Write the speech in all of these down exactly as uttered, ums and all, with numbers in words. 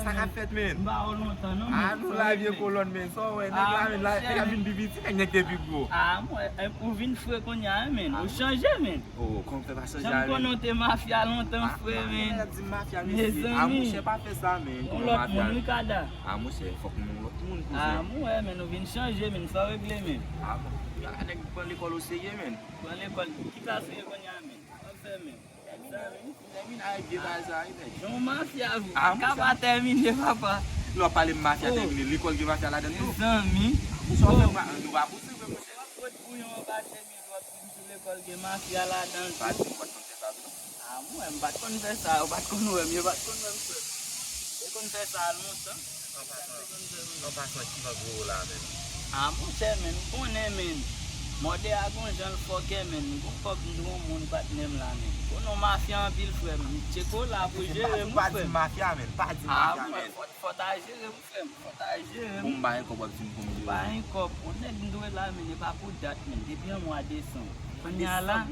Sa k ap fèt, men? M pa wè w lontan, non, men. Ah, nou la, vye kolòn, men. Sa w wè, nèg la, men, la, nèg la vin pi piti, nèg, nèg te pi gwo. Ah, mwen, eh, ou vin fre kounye a, men. Ou chanje, men. Oh, kòman fè pa chanje a, men? Jan m konnen w te mafya lontan, frè, men. Nèg ap di m mafya, mesye. Ah, monchè, pa fè sa, men. Yon lòt moun, wi, Kada. Ah, monchè, fòk m yon lòt moun, kouzen. Ah, mwen, men, ou vin chanje, men. Sa w regle, men? Ah, bon. Nèg pran lekòl oserye, men. Pran lekòl. Ki klas ou ye kounye a, men? Sa w ap fè, men? Zanmi, zanmi, n a regle bagay sa, wi, nèg. Jan w mafya, vou. Ah, ka pa tèmine, papa. Nou ap pale m mafya tèmine. Lekòl gen mafya ladan l tou. Zanmi. Ou sa w fè m, nou pa pouse vre, monchè. W ap pot bouyon anba chemiz, w ap di m sou lekòl gen mafya ladan l tou. Pa di m w pa t konn fè sa tou, non. Ah, mwen, m pa t konn fè sa, yo pa t konn wè m, yo pa t konn wè m, frè. Yo konn fè sa lontan. An pasan, an pasan, ki vag ou la, menm? Ah, monchè, men, m konnen, men. Mòde a gon jan l fòkè, men. M gon kòb, m dwe yon moun patnè m la, men. Konnen w mafya anpil, frè m. Tcheko la pou jere m, frè m. Pa di mafya, men. Pa di mafya, men. Ah, mwen, fò, fò ta jere m, frè m. Fò ta jere m. Bon, m ba yon kòb, w ap di m konbyen. Ba yon kòb. Yon nèg m dwe la, men. E pa pou dat, men. Depi an mwa desanm. Kounye a la,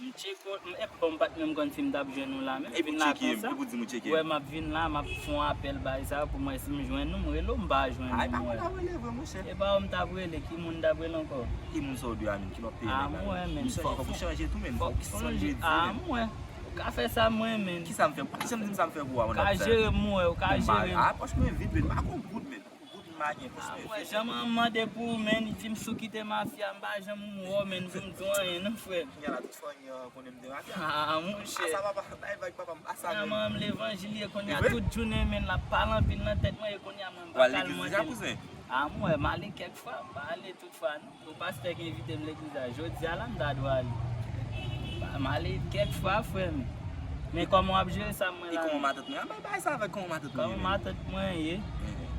m tcheke w, m, e bon, m pa t menm konn si m t ap jwenn ou la menm. Epi w tcheke m, epi w di m ou tcheke m. Wè, m ap vin la, m ap fè yon apèl bay sa pou m wè si m jwenn ou, m rele w, m pa jwenn ou, m wè. Ay, pa konn ap rele vre, monchè. E pa ou m t ap rele, ki moun m t ap rele ankò? Ki moun sa w di a menm, ki lòt peyi nèg la menm? Ah, mwen menm, fòk ou chanje tou menm, fòk ou sonje di menm. Ah, mwen. Ou ka fè sa mwen menm. Kisa m fè? Ou pa janm di m sa m fè pou ou a, ou ka jere m, mwen, ou ka jere m. Ah, franchman, vit, men, m pa gon goud, men. Goud m pa gen, franchman. Ah, mwen, jan m mande pou ou, men, li di m si w kite mafya, m pa janm wè w, men, pou m di w anyen, non, frè. Kounye a la, tout fanmi an konnen m te mafya. Ah, monchè. Ah, sa, papa, bay vag, papa, m pa sa menm. Manman m levanjil ye, kounye a, tout jounen, men, l ap pale anpil nan tèt mwen, e kounye a, mwen, m pa ka al mande l. Ou al legliz deja, kouzen? Ah, mwen, m ale kèk fwa, m pa ale tout fwa, non. Yon pastè ki envite m legliz la. Jodi a la, m ta dwe ale. M ale kèk fwa, frè m. Men kòman w ap jere sa m wè la? E kòman matant mwen? Bay bagay sa avèk kòman matant mwen ye. Kòman matant mwen ye?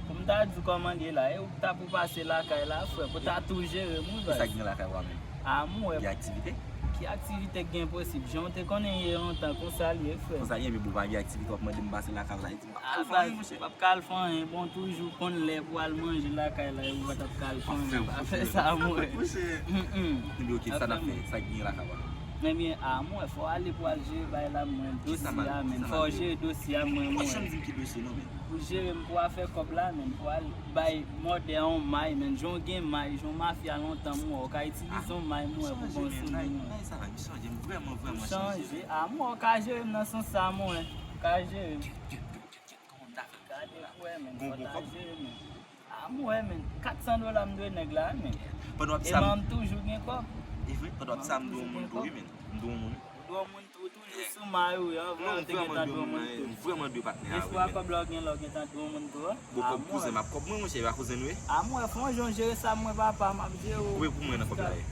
Pou m ta di w kòman l ye la, e ou k ta pou pase lakay la, frè, pou ta tou jere m, wi, baz. Kisa k gen lakay ou a menm? Ah, m wè. Gen aktivite? Ki aktivite k gen posib? Jan w te konnen ye lontan, konsa l ye, frè. Konsa l ye, men bon, pa gen aktivite, w ap mande m pase lakay ou la. Ah, baz, w p ap ka al fè anyen, bon, toujou konn lè pou al manje lakay la, e ou pa t ap ka al fè anyen, pa fè sa, mwen. Ebyen, ok, sa n ap fè, sa k gen lakay ou a? Ebyen, ah, mwen, fò w ale pou al jere bagay la, mwen, dosye a, men, fò w jere dosye a, mwen, mwen. Ou pa janm di m ki dosye, non, men. Pou jere m, pou afè kòb la, men, pou al bay mòde a yon may, men, jan w gen may, jan w mafya lontan, mwen, ou ka itilize yon may, mwen, pou bon sou li, mwen. Chanje, men, nan, nan sa la, m chanje, m vrèman, vrèman chanje. Ou chanje, ah, mwen, ou ka jere m nan sans sa, mwen, ou ka jere m. Kòman m ta fè pou jere la? Gon bon kòb? Ah, m wè, men. Kat san dola m dwe nèg la, men. Pandan w ap di sa, m toujou gen kòb. E vre? Pandan w ap di sa, m dwe yon moun tou, wi, men. M dwe yon moun. Ou dwe yon moun tou, toujou sou may ou, wi, an vre, ou te gentan dwe yon moun tou. M vrèman dwe patnè a, wi, men. Espwa kòb la w gen la, ou gentan dwe yon moun tou, an. Bon, kòb kouzen, m ap kòb mwen, monchè, e pa kouzen nou ye? Ah, m wè, fò w jere sa, mwen, papa, m ap jere w. Konbyen pou mwen nan kòb la ye?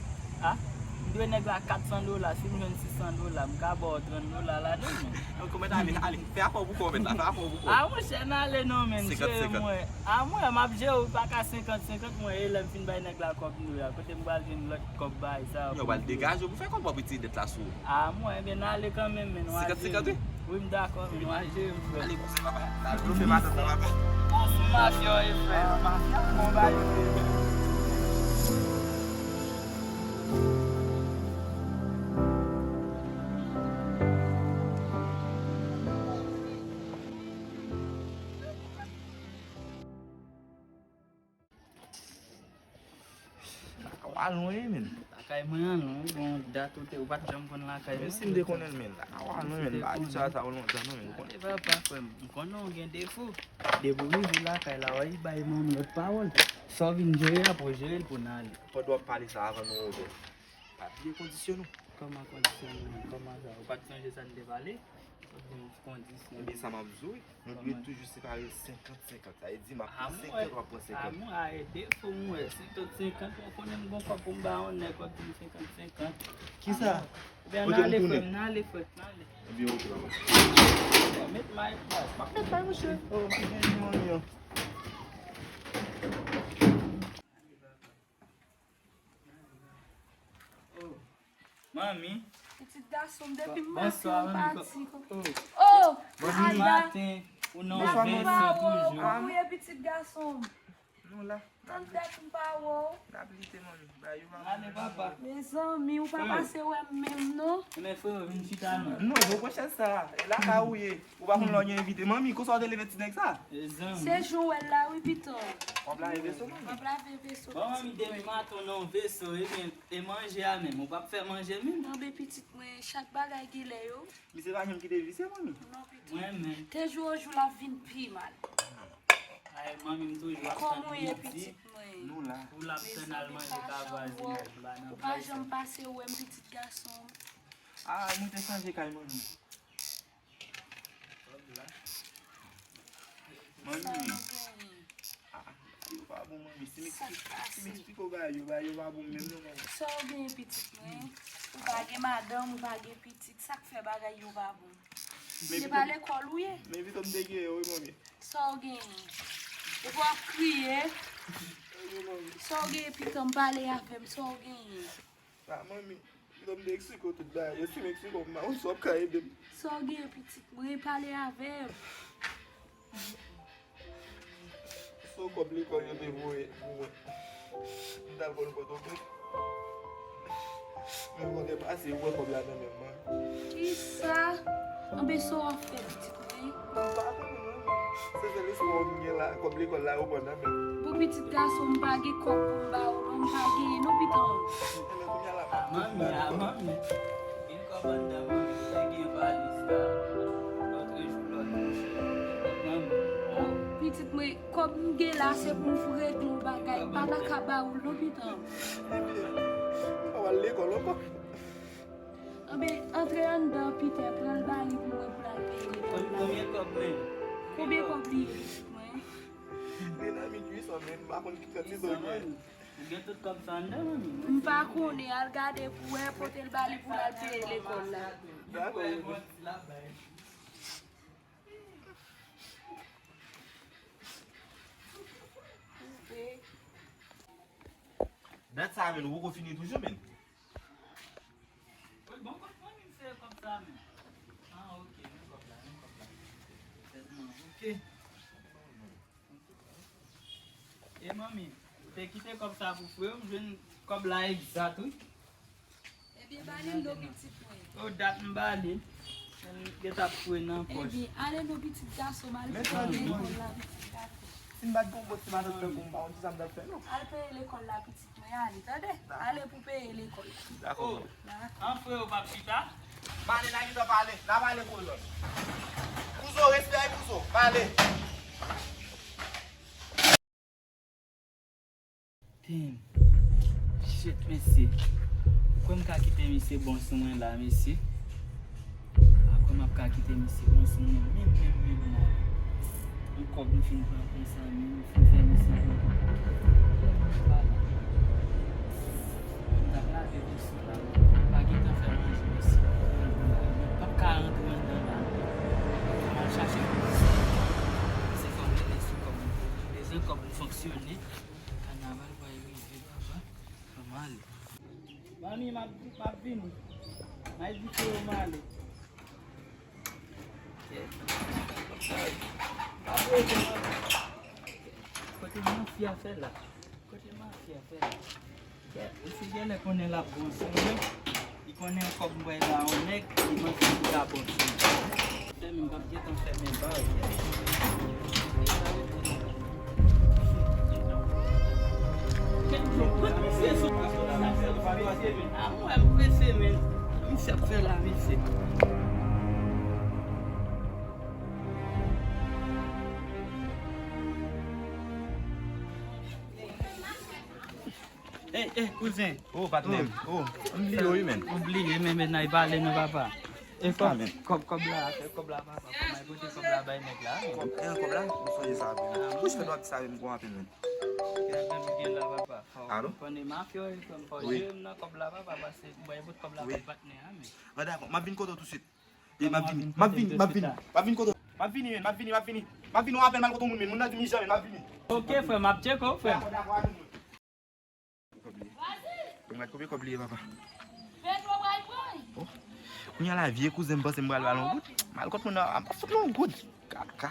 Ah, m dwe nèg la kat san dola, si m jwenn sis san dola, m ka ba w trant dola ladan, men. Donk, ou mèt ale, ale. Fè afè w pou kò w, mèt la, fè afè w pou kò w. Ah, monchè, n ale non, men, jere mwen. Ah, mwen, m ap jere w, pa ka senkant senkant, mwen, e lè m fin bay nèg la kòb nou a, kote m pral jwenn lòt kòb bay sa yo pou m jere? Yo pral degaje w pou fè kòb w ap retire dèt la sou ou. Ah, mwen, ebyen, n ale kanmenm, men, w a jere m. Senkant senkant, wi? Wi, m dakò, men, w a jere m, frè. Ale, kouzen, papa. Al blofe matant la, papa. Bon, sou mafya w ye, frè. Mafya, bon, bay, frè. Lakay ou a lwen, men. Lakay mwen an lwen, wi, bon, dat ou te, ou pa t janm konn lakay mwen. Men si m te konnen l, men, lakay ou a lwen, men, m pa abitye a sa yo lontan, non, men, m konnen. Gade, papa, frè m, m konnen w gen defo. Depi w rive lakay la, w a bay manm lòt pawòl. Sa w vin jere a, pou w jere l pou n ale. Pandan w ap pale sa, avan nou ouvè, pa bliye kondisyon nou. Kòman kondisyon nou? Kòman sa? Ou pa t sonje sa n te pale? Ou di m kondisyon. Ebyen, sa m ap di w, wi. Nou dwe toujou separe senkant senkant. Sa vle di, m ap pran senkant, w ap pran senkant. Ah, mwen, a, e defo mwen, si tout senkant, ou konnen m gon kòb pou m ba yon nèg, w ap di m senkant senkant. Kisa? Ebyen, n ale, frè m, n ale, frè m, n ale. Ebyen, ok, papa. Met may, baz. M ap met may, monchè. Oh, m ap gen yon. Oh, manmi. Pitit gason m, depi m make w pati. Oh, oh, manmi, maten, ou nan vèsyon toujou. Ou ye pitit gason m. Nou la. Tann dat m pa wè w. N ap lite, manmi. Ba yo va. Mezanmi, ou pa pase wè m menm, non. Men frè, vin chita non. Non, nou pran chèz sa. E la ka ou ye. Ou pa konn lè w gen envite. Manmi, konsa w te leve ti nèg sa? Se jan w wè l la, wi, piton. W ap lave veso, manmi? M ap lave veso. Bon, manmi, demen maten w nan veso, e men, e manje a menm. Ou p ap fè manje menm? Anben, pitit mwen, chak bagay gen lè yo. Misye pa janm kite visye, manmi. Non, pitit. Mwen menm. Te jou o jou, l ap vin pi mal. Ay, manmi, m toujou ap tann midi. Kòman w ye, pitit mwen? Nou la. Pou l ap tann al manje kay vwazinaj la nan kay sa. Ou pa janm pase wè m, pitit gason m. Ah, mwen te chanje kay manmi. Manmi. Ah, yo pa bon, manmi. Si m eksplike, si m eksplike w bagay yo, bagay yo pa bon menm non, manmi. Sa w genyen, pitit mwen? Ou pa gen madanm, ou pa gen pitit. Sa k fè bagay yo pa bon? Se pa lekòl ou ye? Men pito m te gen yo, wi, manmi. Sa w genyen? Ou pa ap kriye? Sa w genyen, piton m, pale avè m, sa w genyen? Ah, manmi, pito m te eksplike w tout bagay yo. Si m eksplike w, m pa konn si w ap ka ede m. Sa w genyen, pitit mwen, pale avè m. Se yon kòb lekòl yo te voye pou mwen. M t al ba l Pòtoprens. Men mwen te pase, yo pran kòb la nan men mwen. Kisa? Anben sa w ap fè, pitit mwen? M pa konnen non. Se sèl espwa m gen la, kòb lekòl la yo pran nan men m. Bon, pitit gason m, pa gen kòb pou m ba ou non, m pa genyen non, piton. Enben kounye a la m ap tout ba nou. Manmi, a manmi. Gen kòb anndan, manmi, te gen valiz la. Lòtrejou, lòtrejou. Manmi, a. Pitit mwen, kòb m gen la, se pou m regle yon bagay. M pa ta ka ba ou l non, piton. Ebyen, m pa pral lekòl ankò. Anben, antre anndan, Peter, pran l ba li pou mwen pou l al peye lekòl la. Konbyen kòb menm? Konbyen kòb li ye, pitit mwen? Li nan mil uit san menm, m pa konn ki kantite w gen. Ou gen tout kòb sa anndan, manmi? M pa konnen, al gade pou wè, pote l ba li pou l al peye lekòl la. Dakò. Dat sa menm, ou poko fini toujou menm? Wi, bon, kòb manmi m se kòb sa menm. Ah, ok, men kòb la, men kòb la. Sèlman, ok. E manmi, te kite kòb sa pou frè w, m jwenn kòb la egzat, wi. Ebyen, ba li l non, pitit mwen. O, dat m ba li l. L gentan ap fouye nan pòch. Ebyen, ale non, pitit gason m, al peye lekòl la, pitit gason. Si m pa t gen yon bon ti matant tankou w, m pa konn kisa m t ap fè, non. Al peye lekòl la, pitit mwen, ale, tande? Ale pou peye lekòl la. Dakò. An frè, ou p ap chita? M ale, n a gentan pale, n a pale pou lòt. Kouzo, respè ay Kouzo, m ale. Damn. Shit, mesye. Ou kwè m ka kite misye bon sou mwen la, mesye? A kwè m ap ka kite misye bon sou mwen menm, menm, menm la. Yon kòb m fin pran konsa, menm, m fin fè misye pran kòb. M t ap lave veso la, m pa gentan fè manje, mesye. M p ap ka rantre anndan la. Fò m al chache kòb. Se fò m rele sou kòb. M bezwen kòb m fonksyone. Kanaval pral rive, papa. Fò m ale. Manmi, m ap, m ap vini. M a edike yo, m ale. Ok. M ap rete, manmi. Kote mafya fè la? Kote mafya fè la? Misye genlè konnen l ap bon sou mwen. Li konnen kòb m pral ba yon nèg, li panse li ka bon sou mwen. Fèmen, m p ap gentan fèmen ba w. Kèt, yo pran misye sou. A, mwen, m prese, men. Misye ap fè la, mesye. Ey, ey, kouzen. Oh, patnè m. Oh, m bliye w, wi, menn. Ou bliye, men, men, n a pale, non, papa. E kòb, kòb, kòb la, e kòb la, papa. Kòman e pote kòb la bay nèg la, men? Kòb, e kòb la? M sonje sa, wi. Pouch fè dwa sa, wi, m gon apèl, menn. Gen apèl m gen la, papa. Alo? Konnen mafya, wi, fò m fò je m nan kòb la, papa, paske m bay bout kòb la bay patnè a, men. An, dakò, m ap vin kote w tousuit. E m ap vini, m ap vini, m ap vini. M ap vini kote w. M ap vini, men, m ap vini, m ap vini. M ap vini, w apèl m al kote w moun, men. Moun nan di m ijan, men, m ap vini. Ok, frè, m ap tcheke w, frè. Dakò, dakò, dakò, al moun. Kòb li ye. Mwen konbyen kòb li ye, papa? Pedro pral pran. Oh. Kounye a la, vye kouzen m panse m pral ba l yon goud. M al kot moun nan, m ap fout l yon goud. Kaka.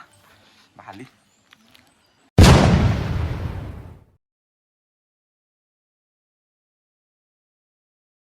M ale.